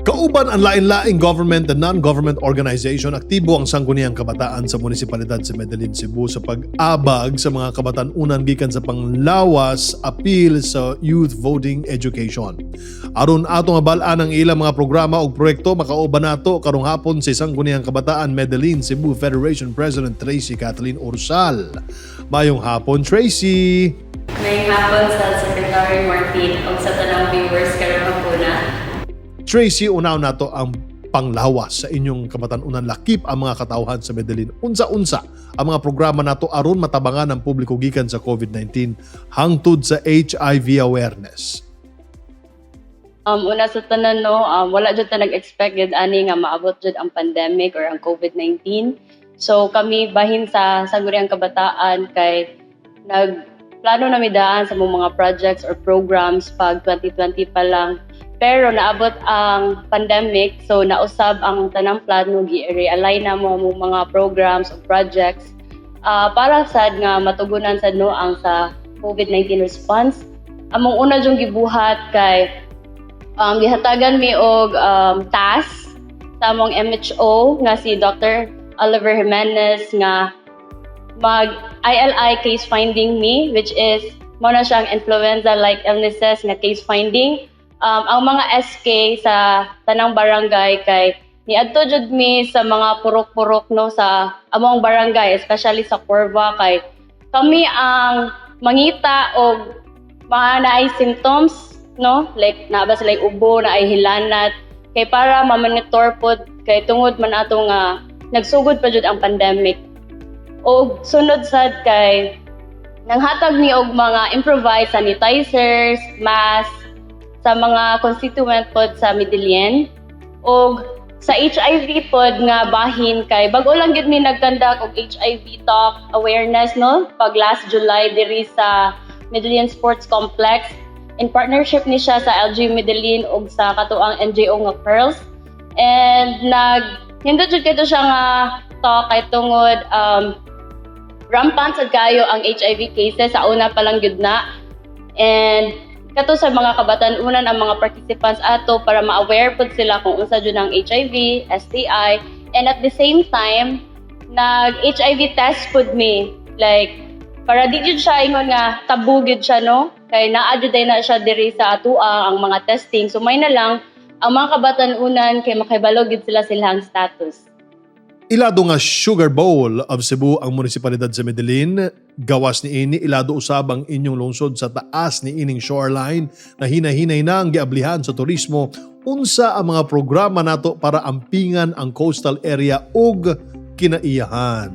Kauban ang lain-laing government and non-government organization, aktibo ang Sangguniang Kabataan sa Munisipalidad sa Medellin, Cebu sa pag-abag sa mga kabatan-unan gikan sa panglawas apil sa youth voting education. Aron atong mabal-an ang ilang mga programa ug proyekto, makauban nato karong hapon si Sangguniang Kabataan Medellin, Cebu Federation President Tracy Kathleen Ursal. Maayong hapon, Tracy! Maayong hapon sa Secretary Martin ug sa tanang viewers karong hapuna. Tracy, unahon nato ang panglawas sa inyong kabatan-unan lakip ang mga katawhan sa Medellin. Unsa-unsa ang mga programa nato aron matabangan ang publiko gikan sa COVID-19 hangtod sa HIV awareness? Una sa tanan, no, wala jud ta nag-expect gid ani nga maabot jud ang pandemic or ang COVID-19. So kami bahin sa Sangguniang Kabataan kay nagplano na mi daan sa among mga projects or programs pag 2020 pa lang. Pero naabot ang pandemic, so nausab ang tanang plano, gi-realign na mo among mga programs or projects para sad nga matugunan sad, no, ang sa COVID-19 response. Among una jung gibuhat kay gihatagan mi og task sa among MHO nga si Dr. Oliver Jimenez nga mag ILI case finding mi, which is mao na siyang influenza like illnesses nga case finding. Ang mga SK sa tanang barangay kay niadto jud mi sa mga purok-purok, no, sa among barangay, especially sa Corva, kay kami ang mangita og mga naay symptoms, no, like naa ba sila ubo, naay hilanat, kay para ma-monitor pod kay tungod man ato nga nagsugod pa jud ang pandemic. Og sunod sad kay nanghatag mi og mga improvised sanitizers, mask sa mga constituent pod sa Medellin. Og sa HIV pod nga bahin kay bag-o lang gyud mi nag-conduct og HIV talk awareness, no, pag last July diri sa Medellin Sports Complex in partnership ni siya sa LG Medellin ug sa katuang NGO nga Pearls, and nag nindot jud kaayo siya nga talk kay tungod rampant sad kayo ang HIV cases sa una pa lang gyud na, and kato sa mga kabatan-unan ang mga participants ato para ma-aware pud sila kung unsa jud ang HIV, STI, and at the same time nag HIV test pud mi, like para di jud siya ingon nga tabu gyud siya, no, kay naa jud na siya diri sa atoa ang mga testing, so may na lang ang mga kabatan-unan kay makahibalo gyud sila silang status. Ilado nga Sugar Bowl of Cebu ang munisipalidad sa Medellin. Gawas ni ini, ilado usab ang inyong lungsod sa taas ni ining shoreline na hinahinay na ang giablihan sa turismo. Unsa ang mga programa nato para ampingan ang coastal area ug kinaiyahan?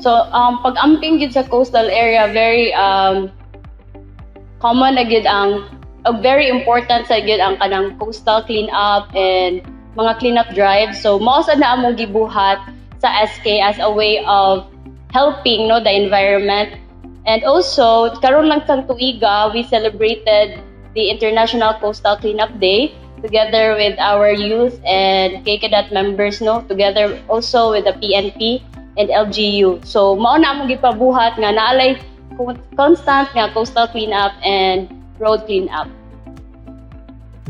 So, pag-amping gid sa coastal area, very common na gid ang very important sa gid ang kanang coastal clean up and mga clean up drives. So, mao sad na among gibuhat sa SK as a way of helping, no, the environment. And also, karon lang sang tuiga, we celebrated the International Coastal Cleanup Day together with our youth and KKDAT members, no, together also with the PNP and LGU. So, mao na among gipabuhat nga naalay constant nga coastal cleanup and road cleanup.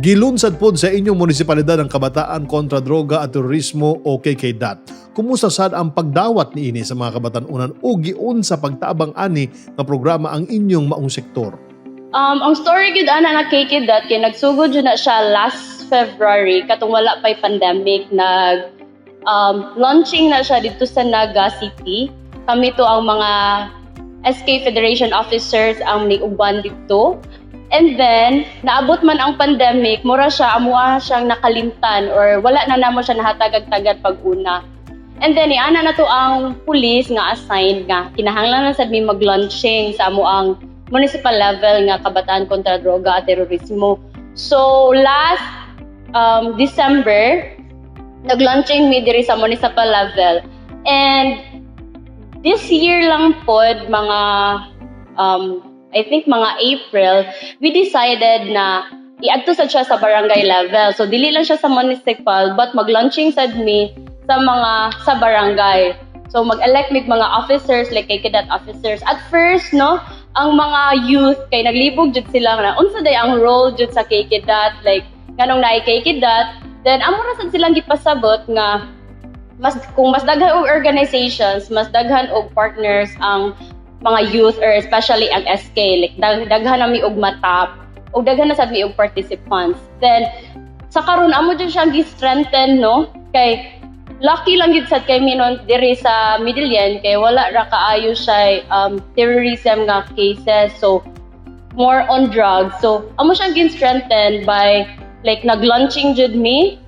Gilunsad pod sa inyong munisipalidad ang Kabataan kontra Droga at Terorismo o KKDAT. Kumusta sad ang pagdawat niini sa mga kabatan-unan o giunsa pagtabang ani nga programa ang inyong maong sektor? Ang story gyud ana na KKDAT kay nagsugod jud na siya last February katong wala pay pandemic. Nag launching na siya dito sa Naga City. Kami to ang mga SK Federation officers ang niuban dito. And then, naabot man ang pandemic, mura siya, amua siyang nakalimtan or wala na namo siya nahatagag-tagad pag una. And then, iana na to ang police nga assigned nga kinahanglan na sad mi mag-launching sa amoang municipal level nga Kabataan kontra Droga at Terorismo. So, last December, nag-launching mi diri sa municipal level. And this year lang pod, mga I think mga April, we decided na iadto sad siya sa barangay level. So dili lang siya sa municipal but mag-launching sad mi sa mga sa barangay. So mag-elect mig mga officers like KKDAT officers. At first, no, ang mga youth kay naglibog jud sila na unsa day ang role jud sa KKDAT, like Nganong naay KKDAT, then amo ra sad silang gipasabot nga mas kung mas daghan og organizations, mas daghan og partners ang mga youth or especially ang SK, like daghan na mi og matap og daghan na sad mi og participants. Then sa karon, amo jud siyang gi-strengthen, no, kay lucky lang gid sad kay mi nun diri sa Medellin kay wala ra kaayo siya terrorism nga cases, so more on drugs. So amo siyang gi-strengthen by like nag-launching jud mi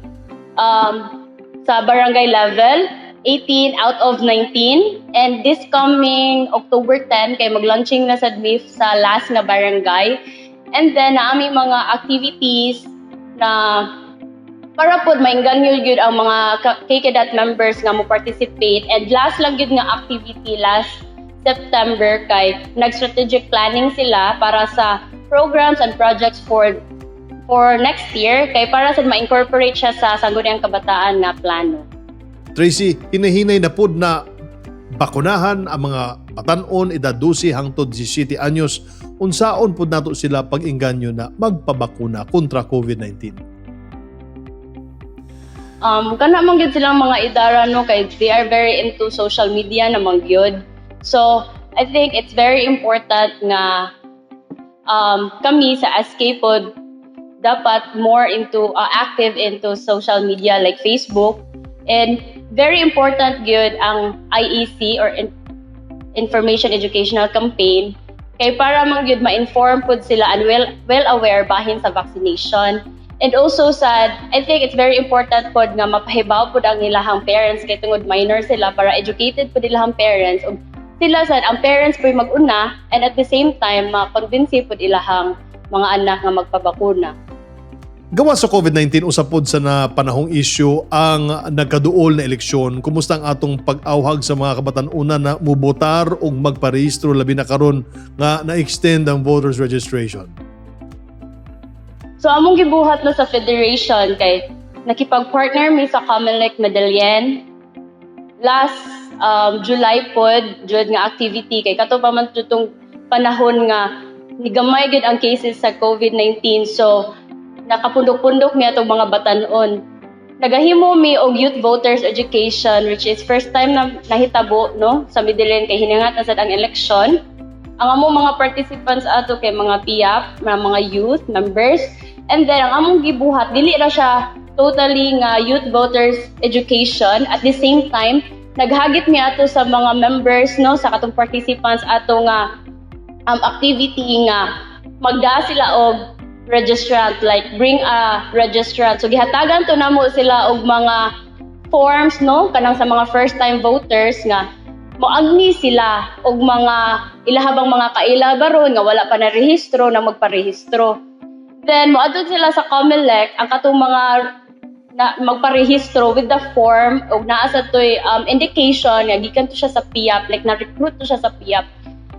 sa barangay level, 18 out of 19, and this coming October 10 kay mag-launching na sad mi sa last nga barangay. And then naa mi mga activities na para pod mainganyo gyud ang mga KKDAT members nga mo participate. And last lang gyud nga activity last September kay nag-strategic planning sila para sa programs and projects for next year kay para sa ma-incorporate siya sa Sangguniang Kabataan nga plano. Tracy, hinahinay na pud na bakunahan ang mga batan-on edad 12 hangtod 17 anyos. Unsaon pud nato sila pag-inganyo na magpabakuna kontra COVID-19? Kana man gyud silang mga idara, no, kay they are very into social media naman gyud. So, I think it's very important nga kami sa SK pod dapat more into active into social media like Facebook, and very important gyud ang IEC or Information Educational Campaign kay para man gyud ma-inform pud sila and well aware bahin sa vaccination. And also sad, I think it's very important pod nga mapahibaw pod ang ilahang parents kay tungod minor sila, para educated pod ilahang parents ug sila sad, ang parents po mag-una, and at the same time ma-convince pod ilahang mga anak nga magpabakuna. Gawa sa COVID-19, usab pod sa na panahong issue ang nagkaduol na eleksyon. Kumusta ang atong pag-awhag sa mga kabatan-unan na mubotar ug magparehistro, labi na karon nga na-extend ang voters registration? So among gibuhat, no, sa federation kay nakipag-partner mi sa Comelec Medellin last July pod jud nga activity kay kato pa man jud tong panahon nga nigamay gyud ang cases sa COVID-19, so nakapundok-pundok niya itong mga batan-on. Nagahimo mi og youth voters education, which is first time na nahitabo, no, sa Medellin kay hiningat na sad ang eleksyon. Ang among mga participants ato kay mga PIAP, mga youth members. And then ang among gibuhat, dili ra siya totally nga youth voters education. At the same time, naghagit mi ato sa mga members, no, sa katong participants ato nga activity nga magdaa sila og registrant, like bring a registrant. So gihatagan to namo sila og mga forms, no, kanang sa mga first time voters nga moagni sila og mga ilahabang mga kaila baron nga wala pa na rehistro na magparehistro. Then moadto sila sa COMELEC, ang katong mga na magparehistro with the form og naa sa toy indication nga gikan to siya sa PIAP, like na recruit to siya sa PIAP.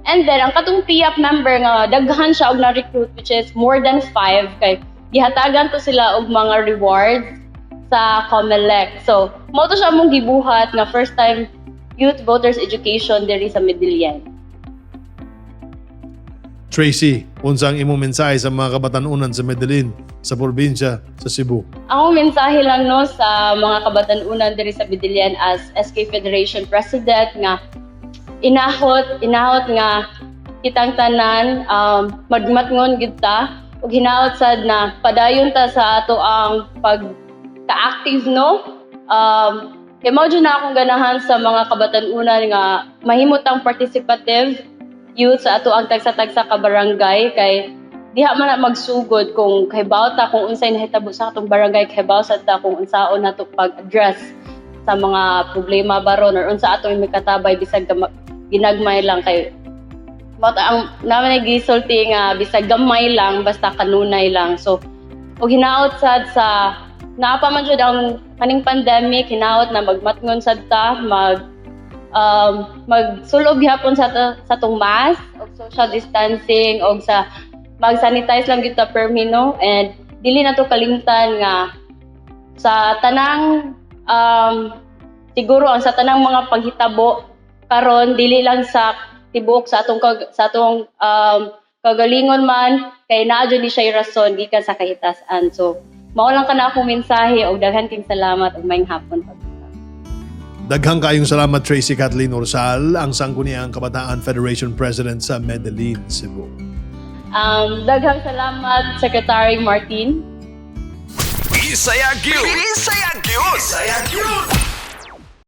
And then ang katong PIAP member nga daghan siya og na-recruit, which is more than five, kay gihatagan to sila og mga rewards sa COMELEC. So mao to siya among gibuhat nga first time youth voters education diri sa Medellin. Tracy, unsang imong mensahe sa mga kabatanunan sa Medellin, sa probinsya sa Cebu? Ang mensahe lang, no, sa mga kabatanunan diri sa Medellin as SK Federation President nga inahot inahot nga kitang tanan magmatngon gid ta ug hinaot sad na padayon ta sa ato ang pag ka-active, no, kay mao jud na akong ganahan sa mga kabatanunan nga mahimot ang participative youth sa ato ang tagsa-tagsa ka barangay kay diha man na magsugod kung kahibaw ta kung unsay nahitabo sa atong barangay, kahibaw sad ta kung unsaon nato pag-address sa mga problema baron or unsa atong mikatabay bisag ginagmay lang, kay mao ta ang naman gisulti nga bisag gamay lang, basta kanunay lang. So ug hinaot sad sa naa pa man jud ang kaning pandemic, hinaot na magmatngon sad ta, magsulob gihapon sa tong mask og social distancing og sa mag-sanitize lang gyud ta permi, no, and dili na to kalimtan nga sa tanang siguro ang sa tanang mga panghitabo karon, dili lang sa tibuok sa atong kagalingon man, kay naa jud ni siya rason gikan sa kahitasan. So Mao lang kana akong mensahe og daghan kayong salamat ug maayong hapon pag. Daghang kayong salamat, Tracy Kathleen Ursal, ang Sangguniang Kabataan Federation President sa Medellin, Cebu. Daghang salamat, Secretary Martin. Bisaya gyud. Bisaya gyud. Bisaya gyud.